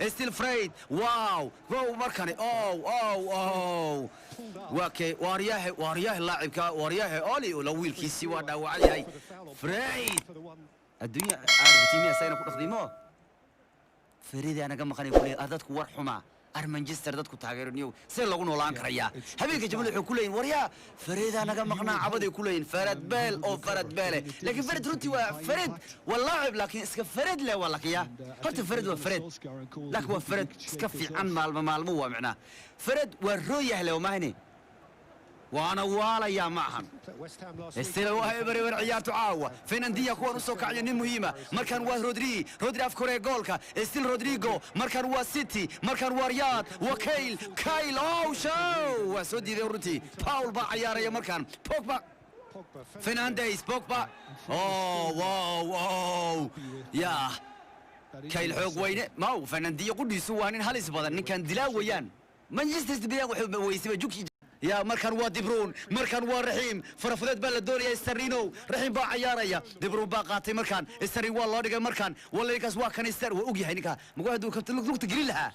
Still Fred, wow wow, markani oh oh oh, waa kee? Waaryahe, waaryahe, laacibka waaryahe Oli la wiilkiisii waa dhaawacan yahay. Fred adduunya aarfitimiya sayna ku dhaqdimo Fred anaga maqanay kuleeyahay. Ar dadku war xumaa, ar Manchester dadku taageeraniyow, see loogu noolaan karayaa? Habeenka jabal wuxuu ku leeyihin, waryaa, Fareedaa naga maqnaa, cabaday ku leeyihin Fared Beel oo Fared Beele. Laakiin Fared runtii waa Fared, waa laacib, laakiin iska Fared le waa lakiya. Horta Fared waa Fared, laakiin waa Fared iska fiican maalmo maalmo, waa micnaa Fared waa rooyah le mahne, waana waalayaa ma ahan. Stella waa eber eber ciyaartu caawa. Fernandinho kuwan u soo kacaya, nin muhiima. Markan waa Rodri, Rodri afka hore ee goolka. Still Rodrigo. Markan waa City, markan waa Riyad, waa Kyle, Kyle, oh show, waa soo diiday runtii. Paul baa ciyaaraya markan, Pogba, Fernandes, Pogba, oh wow wow, ya Kyle xoog weyne maw. Fernandinho qudhiisu waa nin halis badan, ninkan dilaa weeyaan. Manchester City wuxuu weysay juki ya. Markan waa Dibruun, markan waa Raxiim, farafudeed baa la doonaya. Starino Raxiim baa cayaaraya, Dibruun baa qaatay markan, Starin waa loo dhigay markan, walla ninkaas waa kan Star, waa og yahay ninka magu hadduu kabta lugta gelin lahaa.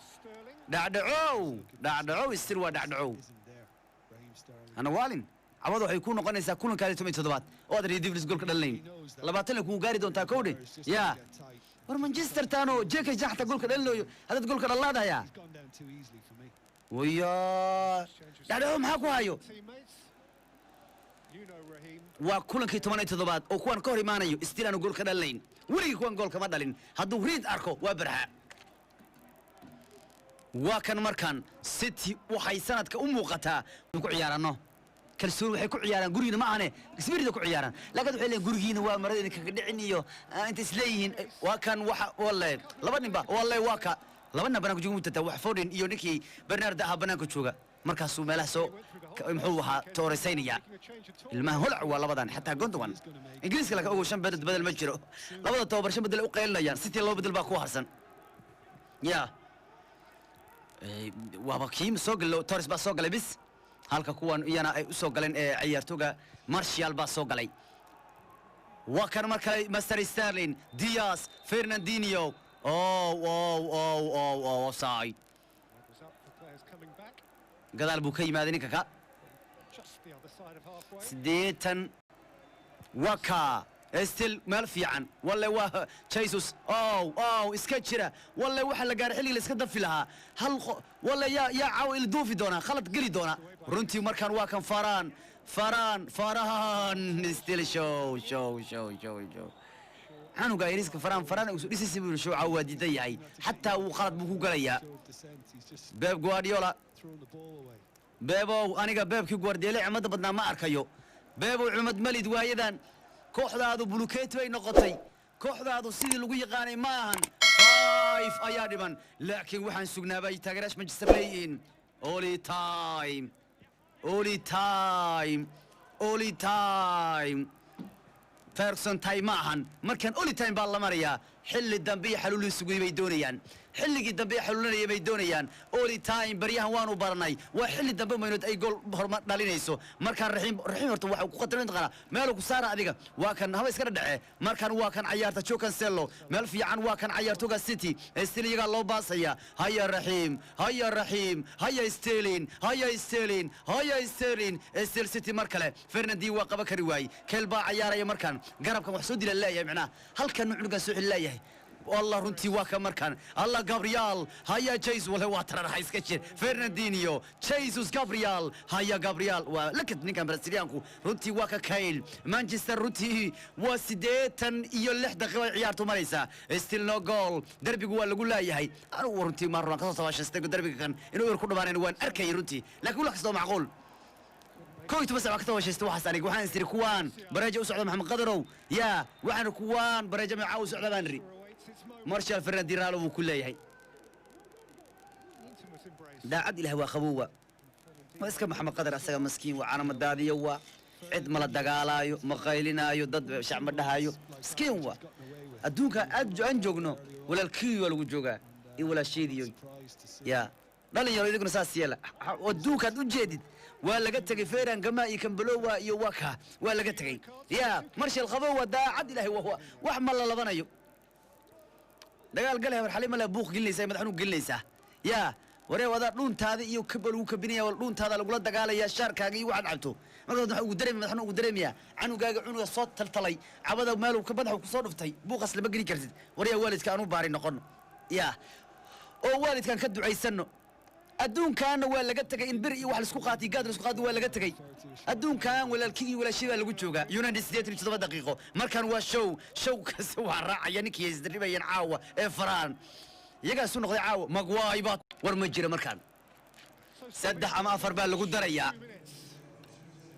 Dhacdhacow, dhacdhacow, Star waa dhacdhacow. Ana waalin cabada waxay ku noqonaysaa kulankaadi 17aad oo aad Red Devils goolka dhalinayn, 20 la kugu gaari doontaa kowdhe. Ya war Manchester taano jeka jaxta goolka dhalinayo, haddaad goolka dhalaadayaa waya dhacdhacow maxaa ku hayo? Waa kulankii 17aad oo kuwan ka hor imaanayo, still aanu gool ka dhalinayn. Weligii kuwan gool kama dhalin, hadduu riid arko waa barxa. Waa kan markan City waxay sanadka u muuqataa ku ciyaarano kalsooni, waxay ku ciyaaraan gurigiina ma ahane, sbirida ku ciyaaraan, laakiin waxay leeyihin gurigiina waa marada idinkaga dhicin iyo inta isleeyihiin. Waa kan waxa walle laba ninba walle, waa ka laba nin banaanka jooga mutata, wax Foden iyo ninkii Bernard ahaa banaanka jooga. Markaasuu meelaha soo muxuu ahaa tooreysaynayaa ilmaha holac. Waa labadan xataa Gondowan Ingiriiska laka ogow, shan bedel bedel ma jiro, labada tababar shan bedel ay u qaylinayaan. City laba bedel baa ku harsan ya. Waaba kii soo galo, Torres baa soo galay bis, halka kuwan iyana ay u soo galeen ee ciyaartoyga Martial baa soo galay. Waa kan mar kale Master Sterling, Diaz, Fernandinho, oh oh oh oh oh, offside. Gadaal buu ka yimaaday ninka ka 80. Waa ka still meel fiican, walle waa Jesus, oh oh, iska jira. Walle waxa la gaaray xilligii la iska dafi lahaa hal walle yaa yaa caawa il duufi doona, khalad geli doona runtii. Markaan waa kan Faraan, Faraan, Faraan, still show show show show show. Canuga yariiska Faraan, Faraan uu dhisisi buu show caawa waa diidan yahay, xataa uu khalad buu ku galayaa. Pep Guardiola, Bebow, aniga Beebkii Guardiola cimada badnaa ma arkayo. Bebow cimad malid waayadan, kooxdaadu bulukeeti bay noqotay, kooxdaadu sidii lagu yaqaanay ma ahan. Five ayaa dhiman, laakiin waxaan sugnaabay taageerayaasha Manchester leeyihiin only time, only time, only time. Ferguson time ma ahan markan, only time baa la marayaa. Xilli dambe iyo xaluulii sugay bay doonayaan, xilligii dambe ee xaluulinaya bay doonayaan. Only time baryahan waanu baranay, waa xilli dambe maynood ay gool horumar dhalinayso. Markaan Raxiim, Raxiim horta waxa ku khatarin taqaana meelu ku saara adiga. Waa kan haba iska dhadhace. Markan waa kan cayaarta Joe Cancelo, meel fiican. Waa kan cayaartoga City, still iyagaa loo baasaya. Haya Raxiim, haya Raxiim, haya Sterling, haya Sterling, haya Sterling, still City. Mar kale Fernandinho waa qaban kari waayey. Kel baa cayaaraya markan, garabkan wax soo dila leeyahay, macnaha halkan cunugan soo xili leeyahay. Wallah runtii waa ka markan Allah Gabriel, haya Jesus, wale waa tararaxa, iska jir Fernandinho, Jesus, Gabriel, haya Gabriel, waa lakad ninkan Brasiliyaanku runtii. Waa ka Kyle. Manchester runtii waa 86 daqiiqo ay ciyaartu maraysaa, still no goal. Derbigu waa lagu leeyahay. Anigu runtii maar waan kasoo sabaashaystay derbiga kan inuu ir ku dhamaanayn, waan arkayay runtii, laakiin wax kastoo macquul. 11 sac baa ka tabashaystay waxaas. Aniga waxaan istiri kuwaan bareeja u socda. Maxamed Qadarow yaa waxaan kuwaan bareeja macaa u socda baan iri. Marshal Fernandinho buu ku leeyahay daacad Ilaah waa qabowwa, waa iska Maxamed Qadar, asaga maskiin waa, caana daadiyo, waa cid mala dagaalaayo, ma qaylinaayo, dad shac ma dhahayo, miskiin waa. Adduunka aad aan joogno walaalkii waa lagu joogaa iyo walaasheediyo ya dhalinyaro, idiguna saas yeela. Adduunkaad u jeedid waa laga tegey feran gama iyo kambalowa iyo waa ka waa laga tegey ya. Marshal qabow waa daacad Ilaahay, wax ma la labanayo. Dagaal galay habar xalima le buuq gelinaysaa, madax xanuun gelinaysaa. Yaa waree wadaa dhuuntaada iyo kaba lagu kabinaya, wal dhuuntaada lagula dagaalaya shaarkaaga iyo waxaad cabto. Markaas waxa ugu dareemaya madax xanuun ugu dareemaya canugaaga cunuga soo taltalay cabada meel uu ka madaxa ku soo dhuftay, buuqaas lama gelin kartid. Waryaa waalidka aanu baari noqono, yaa oo waalidkan ka ducaysanno. Adduunkaana waa laga tegay in bir iyo wax laisku qaatay, gaad laisku qaatay waa laga tegay. Adduunkan walaalkii iyo walaashii baa lagu joogaa. United 87 daqiiqo markan waa show show kasta waa raacaya ninkii isdribayeen caawa ee Faraan iyagaasu noqday caawa. Maguire baa war ma jira markaan 3 ama 4 baa lagu darayaa,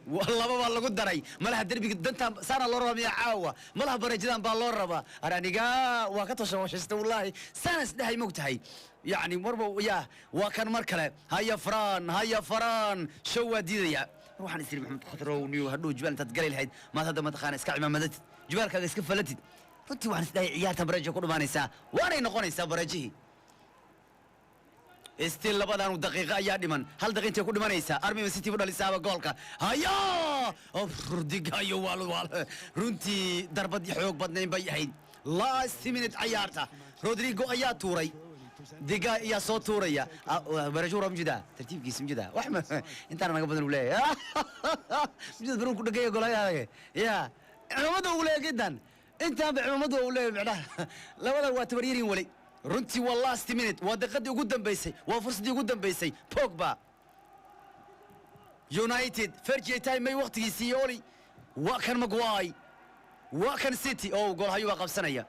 2 baa lagu daray. Malaha derbiga dantaan saana loo rabaa miya caawa? Malaha bareejadan baa loo rabaa. Aniga waa ka tosha washaysta wallaahi, saana isdhahay mogtahay yacni marba. Yaa waa kan mar kale, haya Faraan, haya Faraan, show waa diidaya. War waxaan isiri Maxamed Khadrow niyo hadhow jubaal intaad gali lahayd maad hadda mataqaana iska cimaamadatid, jubaalkaaga iska falatid. Runtii waxaan isdhahay ciyaartan bareeja ku dhumaanaysaa, waanay noqonaysaa bareejihii. Still labadaanu daqiiqo ayaa dhiman, hal daqiiqa intay ku dhimanaysaa Army City bu dhalisaaba goolka. Haya digayo waal waal, runtii darbad xoog badnayn bay ahayd. Last minute ciyaarta Rodrigo ayaa tuuray, diga ayaa soo tuuraya. Barejo mjida tartiibkiisa mjida wax intaana naga badan uu leeyahay mjida baruun ku dhagaya golayaha. Ya cimaamada uu leeyahay gidan intaanba cimaamadu uu leeyahay macnaha labada waa tabaryarin wali. Runtii waa last minute, waa daqiiqadii ugu dambeysay, waa fursaddii ugu dambeysay. Pogba United Fergie time may waqtigiisii oli. Waa kan Maguire, waa kan City oo goolhayo baa qabsanaya.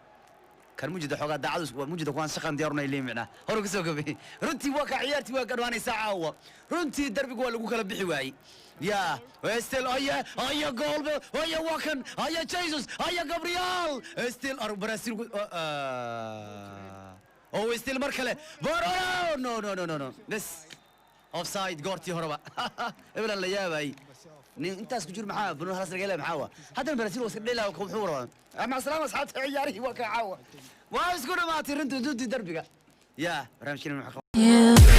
Kan mujida xoogaa daacadu waa mujida kuwaan shaqan diyaarunay leeyihin macnaha hore ka soo gabay. Runtii waa ka ciyaartii waa ka dhammaanaysaa caawa. Runtii darbigu waa lagu kala bixi waayey. Ya still aya aya gool aya waa kan aya Jesus aya Gabriel still ar Brazil oh still mar kale Baro no no no no no this offside goortii horeba eblan la yaabay nin intaas ku jir maxaa bunu halas laga leeyahay maxaa waa haddana Brazil waa iska dheelaa wuxuu rabaa. Maca salaama asxaabta, ciyaarihii waa ka caawa waa isku dhamaatay runtii darbiga. Ya barnaamijkeena. Yeah.